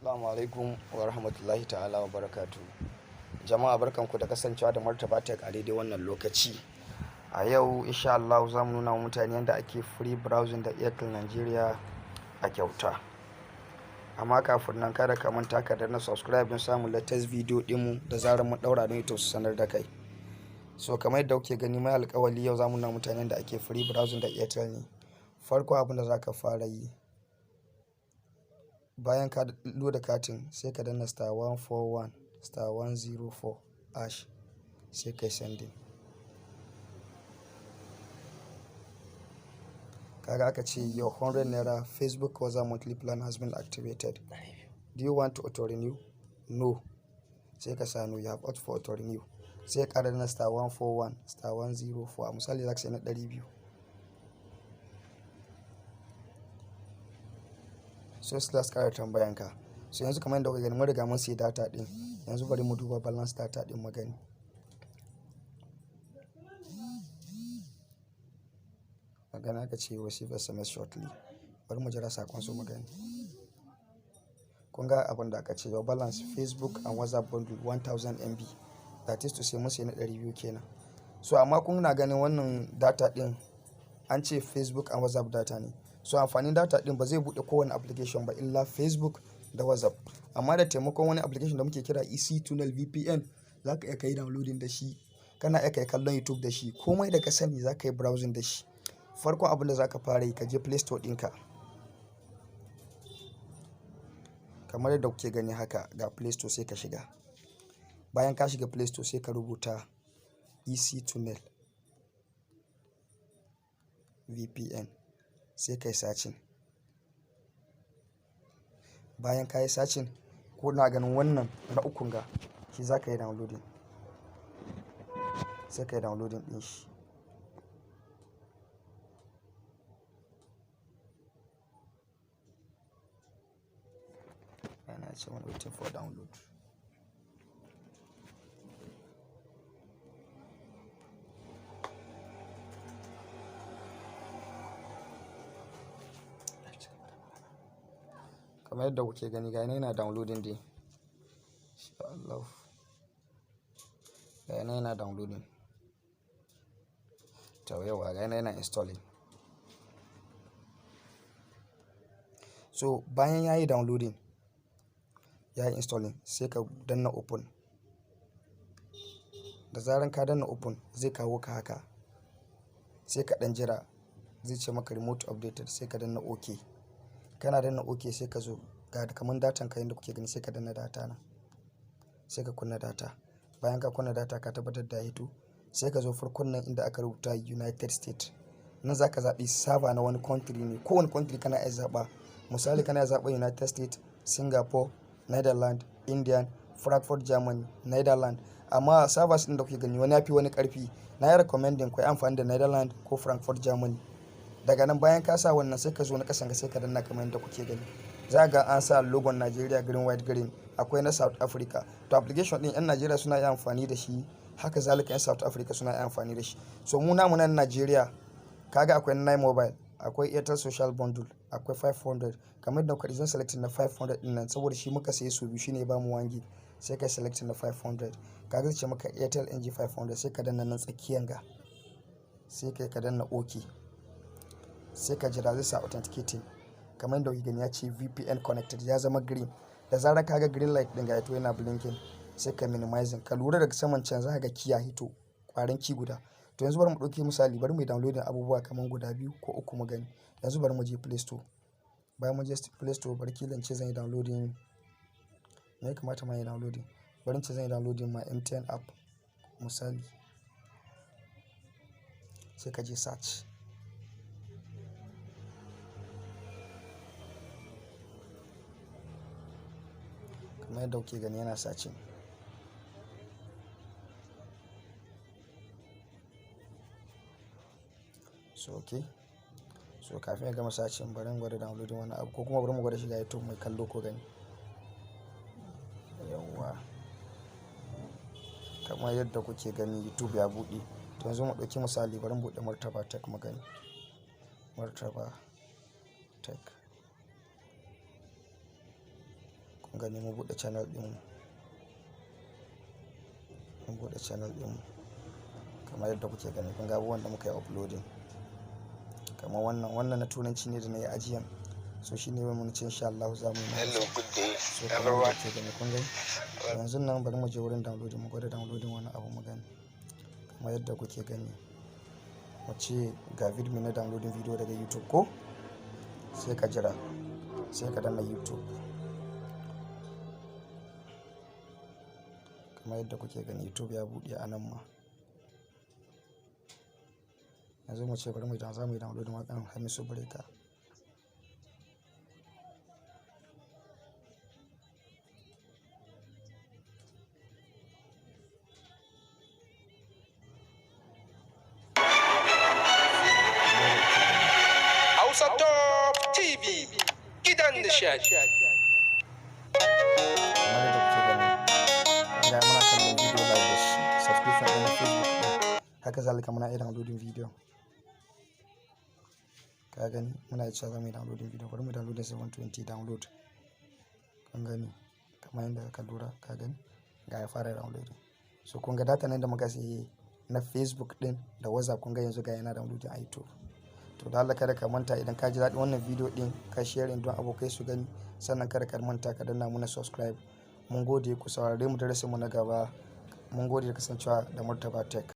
Assalamu alaikum wa rahmatullahi ta'ala wa barakatu. Jama'a, barkanku da kasancewa da Martaba Tech a daidai wannan lokaci. A yau, insha Allah, za mu nuna wa mutane yadda ake free browsing da Airtel Nigeria a kyauta. Amma kafin nan, kada ka manta ka danna subscribe don samun latest video ɗinmu da zarar mun ɗaura, don YouTube su sanar da kai. So kamar yadda kuke gani, mai alƙawali, yau za mu nuna mutane yadda ake free browsing da Airtel ne. Farko, abin da za ka fara yi, bayan ka loda katin, sai ka danna *141*104#, sai kai sending. Kaga aka ce your 100 naira Facebook WhatsApp monthly plan has been activated. Do you want to auto renew? No. Sai ka sa no, you have opt for auto renew. Sai ka danna *141*104. A misali, za ka sai na 200. So sai su ƙara tambayan ka. So yanzu, kamar yadda kuka gani, mun riga mun sayi data ɗin. Yanzu bari mu duba balance data ɗin mu gani. Magana aka ce receive SMS shortly. Bari mu jira saƙon su mu gani. Kun ga abin da aka ce, your balance Facebook and WhatsApp bundle 1000 MB. That is to say, mun sayi na 200 kenan. So amma kun na ganin wannan data ɗin an ce Facebook and WhatsApp data ne. So amfanin data ɗin, ba zai buɗe kowane application ba illa Facebook da WhatsApp. Amma da taimakon wani application da muke kira EC Tunnel VPN, za ka iya kai downloading da shi. Kana iya kai kallon YouTube da shi. Komai da ka sani za ka yi browsing da shi. Farkon abin da za ka fara yi, ka je Play Store ɗinka. Kamar yadda kuke gani haka, ga Play Store, sai ka shiga. Bayan ka shiga Play Store, sai ka rubuta EC Tunnel VPN, sai ka yi searching. Bayan ka yi searching, ko na ganin wannan na ukun ga, shi za ka yi downloading. Sai ka yi downloading ɗin shi. Yana ce mana waiting for download. Kamar yadda kuke gani, ga yana downloading dai. Insha Allah. Ga yana yana downloading. To yauwa, ga yana yana installing. So bayan yayi downloading, yayi installing, sai ka danna open. Da zaran ka danna open, zai kawo ka haka. Sai ka ɗan jira, zai ce maka remote updated, sai ka danna OK. Kana danna OK, sai ka zo ga kamar datan ka yanda kuke gani, sai ka danna data nan. Sai ka kunna data. Bayan ka kunna data, ka tabbatar da ya hito, sai ka zo farkon nan inda aka rubuta United States. Nan za ka zaɓi server na wani country ne. Ko wane country kana iya zaɓa. Misali, kana iya zaɓa United States, Singapore, Netherlands, Indian, Frankfurt Germany, Netherlands. Amma servers ɗin da kuke gani, wani ya fi wani ƙarfi. Na yi recommending ku yi amfani da Netherlands ko Frankfurt Germany. Daga nan, bayan ka sa wannan, sai ka zo na ƙasan ka, sai ka danna kamar yadda kuke gani. Za ka ga an sa logon Nigeria, green white green. Akwai na South Africa. To application ɗin 'yan Najeriya suna iya amfani da shi. Haka zalika 'yan South Africa suna iya amfani da shi. So mu namu nan Najeriya, kaga akwai 9 Mobile, akwai Airtel Social Bundle, akwai 500. Kamar yadda kuka zan selecting na 500 ɗin nan saboda shi muka sayi su biyu, shine ya bamu 1 gig. Sai ka selecting na 500. Kaga zai ce maka Airtel NG 500, sai ka danna nan tsakiyan ga. Sai kai ka danna OK. Sai ka jira, zai sa authenticating. Kamar yadda kuke gani, ya ce VPN connected, ya zama green. Da zarar ka ga green light ɗin ga hito yana blinking, sai ka minimizing. Ka lura daga saman can, za ka ga key ya hito, ƙwarin key guda. To yanzu bari mu ɗauki misali, bari mu yi downloading abubuwa kaman guda biyu ko uku mu gani. Yanzu bari mu je Play Store. Bayan mun je Play Store, bari kila in ce zan yi downloading. Me ya kamata ma yi downloading? Bari in ce zan yi downloading ma MTN app misali. Sai ka je search. Kamar yadda kuke gani, yana searching. So okay. So kafin ya gama searching, bari in gwada downloading wani abu ko kuma bari mu gwada shiga YouTube mai kallo ko gani. Yauwa. Kamar yadda kuke gani, YouTube ya buɗe. To yanzu mu ɗauki misali, bari mu buɗe Martaba Tech mu gani. Martaba Tech. Kun Kun gani, mu buɗe channel ɗinmu. Mun buɗe channel ɗinmu kamar yadda kuke gani. Kun ga abubuwan da muka yi uploading. Kamar wannan, wannan na Turanci ne da na yi ajiyan. So shi ne mun ce insha Allahu za mu yi na Hello, Hausa. good day, So kamar yadda everyone. kuke gani, kun gani. Yanzun nan bari mu je wurin downloading, mu gwada downloading wani abu mu gani. Kamar yadda kuke gani. Mu ce ga video na downloading video daga YouTube ko? Sai ka jira, sai ka danna YouTube. Kamar yadda kuke gani, YouTube ya buɗe a nan ma. Yanzu mu ce bari mu yi, za mu yi downloading waƙan Hamisu Breaker. Hausa Top TV, gidan nishadi. Kamar yadda kuke gani, kun ga muna kallon video live da shi, subscription ɗin na Facebook ɗin. Haka zalika muna iya downloading video. Ka gani, muna iya cewa za mu yi downloading video. Bari mu downloading 720 download. Kun gani, kamar yadda ka lura, ka gani, ga ya fara downloading. So kun ga data nan da muka sayi na Facebook ɗin da WhatsApp, kun ga yanzu ga yana downloading a YouTube. To, da Allah kada ka manta, idan ka ji daɗin wannan video ɗin, ka share don abokai su gani. Sannan kada ka manta ka danna muna subscribe. Mun gode, ku saurare mu darasin mu na gaba. Mun gode da kasancewa da Martaba Tech.